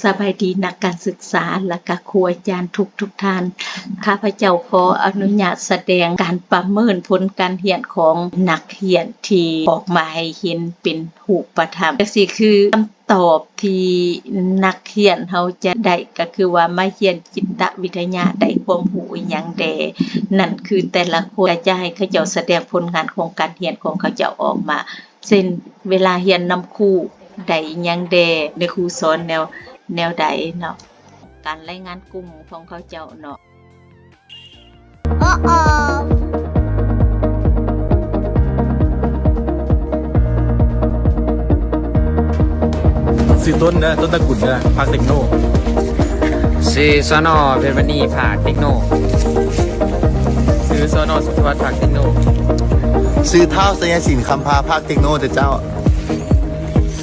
ສະບາຍດີນັກການສຶກສາ ແລະກະຄູອາຈານທຸກໆທ່ານ. ຂ້າພະເຈົ້າຂໍອະນຸຍາດສະແດງການປະເມີນຜົນການຮຽນຂອງນັກຮຽນທີ່ອອກມາໃຫ້ເຫັນເປັນຮູບປະທຳ. ຈັ່ງຊີ້ຄືຄຳຕອບທີ່ນັກຮຽນເຮົາຈະໄດ້ ກໍຄືວ່າມາຮຽນຈິດຕະວິທະຍາໄດ້ຄວາມຮູ້ອີ່ຫຍັງແດ່? ນັ້ນຄືແຕ່ລະຄົນກໍຈະໃຫ້ເຂົາເຈົ້າສະແດງຜົນງານຂອງການຮຽນຂອງເຂົາເຈົ້າອອກມາ. ເຊັ່ນ ເວລາຮຽນນຳຄູໄດ້ອີ່ຫຍັງແດ່ ແລະ ຄູສອນແນວ ແນວໃດເນາະ, ການລາຍງານກຸ່ມຂອງເຂົາເຈົ້າເນາະ. ຊື່ຕົ້ນເດີ ຕົ້ນຕະກຸນເດີ ພາກເຕັກໂນ. ຊື່ ສນ ເພັດມະນີ ພາກເຕັກໂນ. ຊື່ ສນ ສຸດທະວັດ ພາກເຕັກໂນ. ຊື່ ທ້າວ ໄຊຍະສິນ ຄຳພາ ພາກເຕັກໂນເດີເຈົ້າ.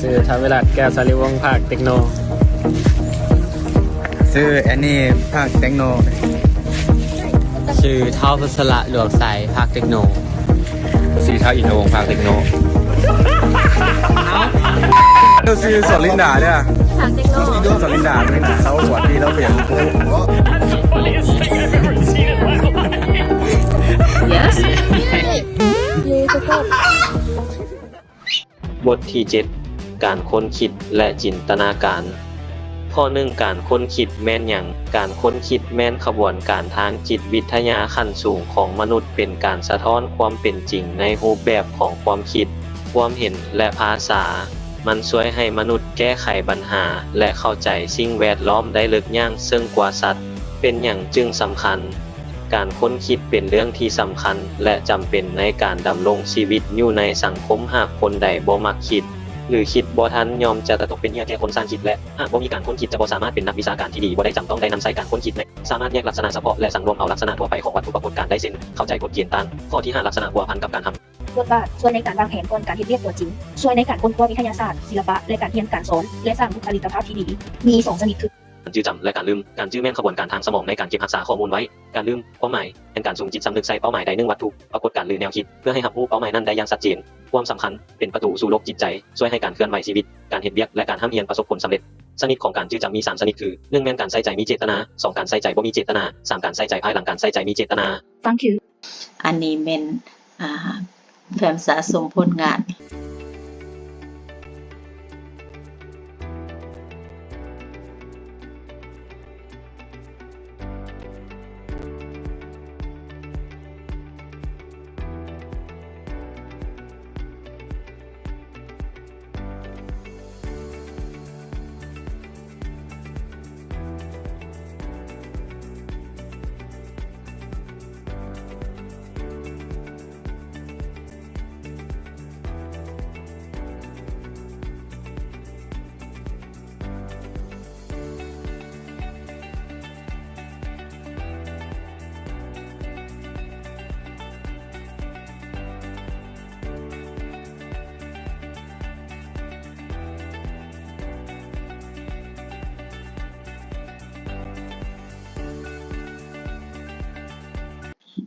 ຊື່ ທ້າວ ວິລັດ ແກ້ວສາລີວົງ ພາກເຕັກໂນ. ຊື່ ແອນນີ ພາກເຕັກໂນ. ຊື່ ທ້າວ ພັດສະລະ ຫຼວງໄຊ ພາກເຕັກໂນ. ຊື່ ທ້າວ ອິນໂດວົງ ພາກເຕັກໂນ. ເຈົ້າຊື່ ສອນລິນດາເດີ ພາກເຕັກໂນ. ສອນລິນດາເປັນສາວຫົວທີ່ລາວຮຽນ. Yes. ບົດທີເຈັດ ການຄົ້ນຄິດ ແລະ ຈິນຕະນາການ. ຂໍ້ໜຶ່ງ ການຄົ້ນຄິດແມ່ນຫຍັງ? ການຄົ້ນຄິດແມ່ນຂະບວນການທາງຈິດວິທະຍາຂັ້ນສູງຂອງມະນຸດ, ເປັນການສະທ້ອນຄວາມເປັນຈິງໃນຮູບແບບຂອງຄວາມຄິດ, ຄວາມເຫັນ ແລະ ພາສາ. ມັນຊ່ວຍໃຫ້ມະນຸດແກ້ໄຂບັນຫາ ແລະ ເຂົ້າໃຈສິ່ງແວດລ້ອມໄດ້ເລິກຢ່າງເຊິ່ງກວ່າສັດ. ເປັນຫຍັງຈຶ່ງສຳຄັນ? ການຄົ້ນຄິດເປັນເລື່ອງທີ່ສຳຄັນ ແລະ ຈຳເປັນໃນການດຳລົງຊີວິດຢູ່ໃນສັງຄົມ. ຫາກຄົນໃດບໍ່ມັກຄິດ ຫຼື ຄິດບໍ່ທັນ ຍ່ອມຈະຕົກເປັນເຫຍື່ອແກ່ຄົນສ້າງຄິດ ແລະ ຫາກບໍ່ມີການຄົ້ນຄິດຈະບໍ່ສາມາດເປັນນັກວິຊາການທີ່ດີ. ບໍ່ໄດ້ຈຳຕ້ອງໄດ້ນຳໃຊ້ການຄົ້ນຄິດໃນ ສາມາດແຍກລັກສະນະສະເພາະ ແລະ ສັງລວມເອົາລັກສະນະທົ່ວໄປຂອງວັດຖຸປາກົດການໄດ້ ເຊັ່ນ ເຂົ້າໃຈກົດເກນຕ່າງ. ຂໍ້ທີຫ້າ ລັກສະນະພົວພັນກັບການທຳ. ບົດບາດ ຊ່ວຍໃນການວາງແຜນກ່ອນການເຮັດວຽກຕົວຈິງ, ຊ່ວຍໃນການຄົ້ນຄວ້າວິທະຍາສາດ, ສິລະປະ ແລະ ການຮຽນການສອນ ແລະ ສ້າງບຸກຄະລິກກະພາບທີ່ດີ. ມີສອງຊະນິດຄື ການຈື່ຈຳ ແລະ ການລືມ. ການຈື່ແມ່ນຂະບວນການທາງສະໝອງໃນການເກັບຮັກສາຂໍ້ມູນໄວ້. ການລືມຄວາມໝາຍແມ່ນການສຸມຈິດສຳນຶກໃສ່ເປົ້າໝາຍໃດໜຶ່ງວັດຖຸປາກົດການ ຫຼື ແນວຄິດ ເພື່ອໃຫ້ຮັບຮູ້ເປົ້າໝາຍນັ້ນໄດ້ຢ່າງຊັດເຈນ. ຄວາມສຳຄັນ ເປັນປະຕູສູ່ໂລກຈິດໃຈ, ຊ່ວຍໃຫ້ການເຄື່ອນໄຫວຊີວິດ, ການເຮັດວຽກ ແລະ ການຮ່ຳຮຽນປະສົບຜົນສຳເລັດ. ຊະນິດຂອງການຈື່ຈຳມີສາມຊະນິດຄື ໜຶ່ງ ແມ່ນການໃສ່ໃຈມີເຈດຕະນາ, ສອງ ການໃສ່ໃຈບໍ່ມີເຈດຕະນາ, ສາມ ການໃສ່ໃຈພາຍຫຼັງການໃສ່ໃຈມີເຈດຕະນາ. ຟັງຄື ອັນນີ້ແມ່ນ ອ່າ ແຟ້ມສະສົມຜົນງານ.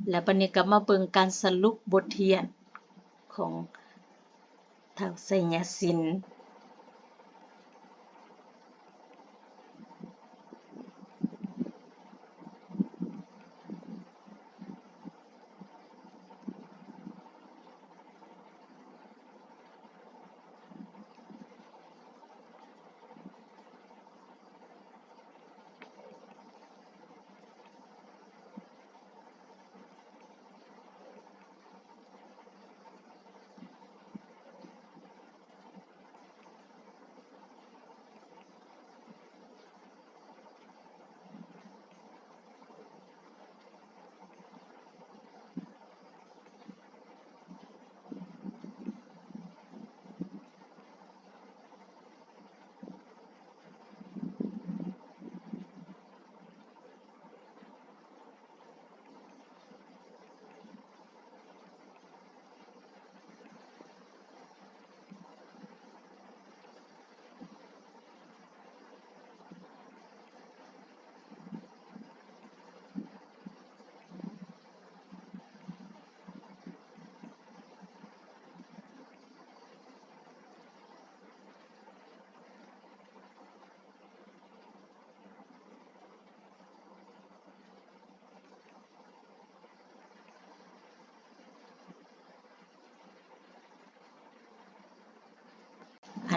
ແລ້ວບັດນີ້ກໍມາເບິ່ງການສະຫຼຸບບົດຮຽນຂອງທ້າວໄຊຍະສິນ. ແ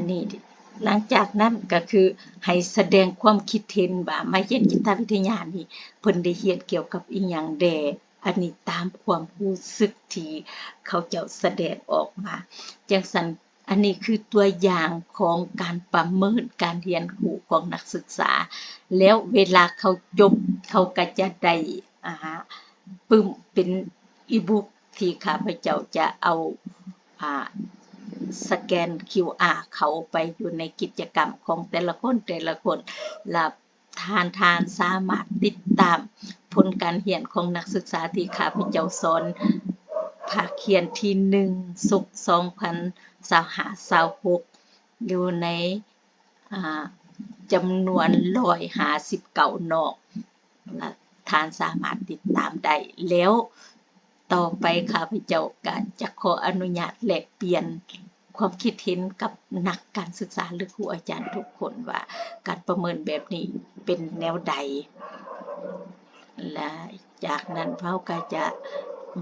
ອັນນີ້ ຫຼັງຈາກນັ້ນກໍຄືໃຫ້ສະແດງຄວາມຄິດເຫັນວ່າມາຮຽນຈິດຕະວິທະຍານີ້ ເພິ່ນໄດ້ຮຽນກ່ຽວກັບອີ່ຫຍັງແດ່. ອັນນີ້ຕາມຄວາມຮູ້ສຶກທີ່ເຂົາເຈົ້າສະແດງອອກມາ. ຈັ່ງຊັ້ນ ອັນນີ້ຄືຕົວຢ່າງຂອງການປະເມີນການຮຽນຮູ້ຂອງນັກສຶກສາ. ແລ້ວເວລາເຂົາຈົບ ເຂົາກໍຈະໄດ້ ອ່າ ປຶ້ມເປັນອີບຸກ ທີ່ຂ້າພະເຈົ້າຈະເອົາ ອ່າ ສະແກນຄິວອາເຂົ້າໄປຢູ່ໃນກິດຈະກຳຂອງແຕ່ລະຄົນ ແຕ່ລະຄົນ ແລະ ທ່ານ ທ່ານສາມາດຕິດຕາມຜົນການຮຽນຂອງນັກສຶກສາທີ່ຂ້າພະເຈົ້າສອນ ພາກຮຽນທີໜຶ່ງ ສົກສອງພັນຊາວຫ້າ ຊາວຫົກ ຢູ່ໃນ ອ່າ ຈຳນວນຮ້ອຍຫ້າສິບເກົ້າໜ້ອງ ແລະ ທ່ານສາມາດຕິດຕາມໄດ້. ແລ້ວຕໍ່ໄປຂ້າພະເຈົ້າກໍຈະຂໍອະນຸຍາດແລກປ່ຽນຄວາມຄິດເຫັນກັບນັກການສຶກສາ ຫຼື ຄູອາຈານທຸກຄົນວ່າ ການປະເມີນແບບນີ້ເປັນແນວໃດ ແລະ ຈາກນັ້ນເຮົາກໍຈະ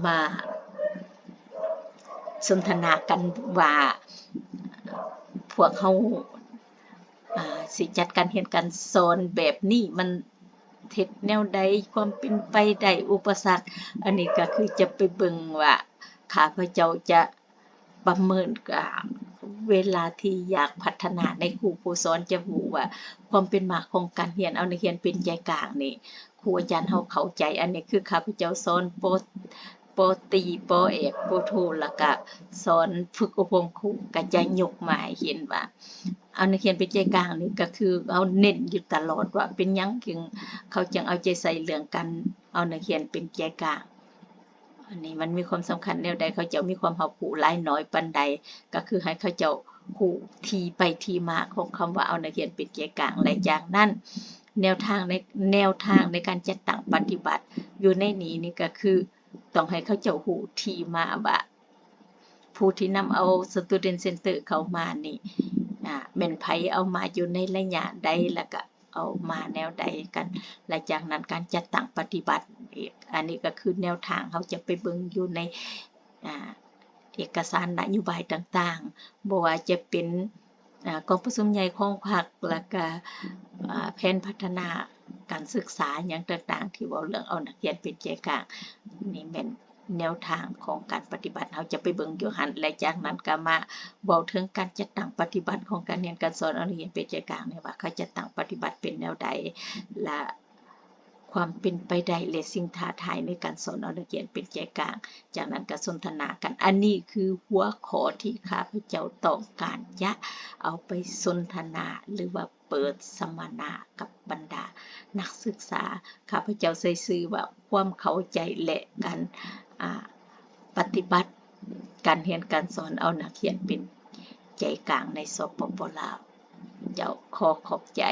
ມາສົນທະນາກັນວ່າ ພວກເຮົາ ອ່າ ຊິຈັດການຮຽນການສອນແບບນີ້ ມັນເຮັດແນວໃດ, ຄວາມເປັນໄປໄດ້, ອຸປະສັກ, ອັນນີ້ກໍຄືຈະໄປເບິ່ງວ່າ ຂ້າພະເຈົ້າຈະປະເມີນ ກະເວລາທີ່ຢາກພັດທະນາໃນຄູຜູ້ສອນຈະຮູ້ວ່າ ຄວາມເປັນມາຂອງການຮຽນເອົານັກຮຽນເປັນໃຈກາງນີ້ ຄູອາຈານເຮົາເຂົ້າໃຈ. ອັນນີ້ຄືຂ້າພະເຈົ້າສອນ ປໍ ປໍຕີ ປໍແອກ ປໍໂທ ແລ້ວກະສອນຝຶກອົບຮົມຄູ ກະຈະຍົກມາໃຫ້ເຫັນວ່າ ເອົານັກຮຽນເປັນໃຈກາງນີ້ ກະຄືເຮົາເນັ້ນຢູ່ຕະຫຼອດວ່າ ເປັນຫຍັງຈຶ່ງ ເຂົາຈຶ່ງເອົາໃຈໃສ່ເລື່ອງການເອົານັກຮຽນເປັນໃຈກາງ. ອັນນີ້ມັນມີຄວາມສຳຄັນແນວໃດ, ເຂົາເຈົ້າມີຄວາມຮັບຮູ້ຫຼາຍໜ້ອຍປານໃດ, ກໍຄືໃຫ້ເຂົາເຈົ້າຮູ້ທີ່ໄປທີ່ມາຂອງຄຳວ່າເອົານັກຮຽນເປັນໃຈກາງ. ແລະ ຈາກນັ້ນ ແນວທາງໃນ ແນວທາງໃນການຈັດຕັ້ງປະຕິບັດຢູ່ໃນນີ້ນີ້ ກໍຄືຕ້ອງໃຫ້ເຂົາເຈົ້າຮູ້ທີ່ມາວ່າ ຜູ້ທີ່ນຳເອົາ Student Center ເຂົ້າມານີ້ ອາ ແມ່ນໃຜເອົາມາຢູ່ໃນໄລຍະໃດ ແລ້ວກະ ເອົາມາແນວໃດກັນ ແລະ ຈາກນັ້ນການຈັດຕັ້ງປະຕິບັດອີກ. ອັນນີ້ກໍຄືແນວທາງ ເຮົາຈະໄປເບິ່ງຢູ່ໃນ ອາ ເອກະສານນະໂຍບາຍຕ່າງໆ ບໍ່ວ່າຈະເປັນ ອາ ກອງປະຊຸມໃຫຍ່ຂອງພັກ ແລ້ວກະ ອາ ແຜນພັດທະນາການສຶກສາຫຍັງຕ່າງໆ ທີ່ເວົ້າເລື່ອງເອົານັກຮຽນເປັນໃຈກາງ ນີ້ແມ່ນ ແນວທາງຂອງການປະຕິບັດ ເຮົາຈະໄປເບິ່ງຢູ່ຫັ້ນ ແລະ ຈາກນັ້ນກໍມາເວົ້າເຖິງການຈັດຕັ້ງປະຕິບັດຂອງການຮຽນການສອນເອົານັກຮຽນເປັນໃຈກາງ ແນວວ່າເຂົາຈັດຕັ້ງປະຕິບັດເປັນແນວໃດ ແລະ ຄວາມເປັນໄປໄດ້ ແລະ ສິ່ງທ້າທາຍໃນການສອນເອົານັກຮຽນເປັນໃຈກາງ. ຈາກນັ້ນກໍສົນທະນາກັນ. ອັນນີ້ຄືຫົວຂໍ້ທີ່ຂ້າພະເຈົ້າຕ້ອງການຈະເອົາໄປສົນທະນາ ຫຼືວ່າ ເປີດສຳມະນາກັບບັນດານັກສຶກສາ. ຂ້າພະເຈົ້າໃສ່ຊື່ວ່າ ຄວາມເຂົ້າໃຈ ແລະ ການ ອາ ປະຕິບັດການຮຽນການສອນເອົານັກຮຽນເປັນໃຈກາງໃນ ສປປ ລາວ. ເຈົ້າ ຂໍຂອບໃຈ.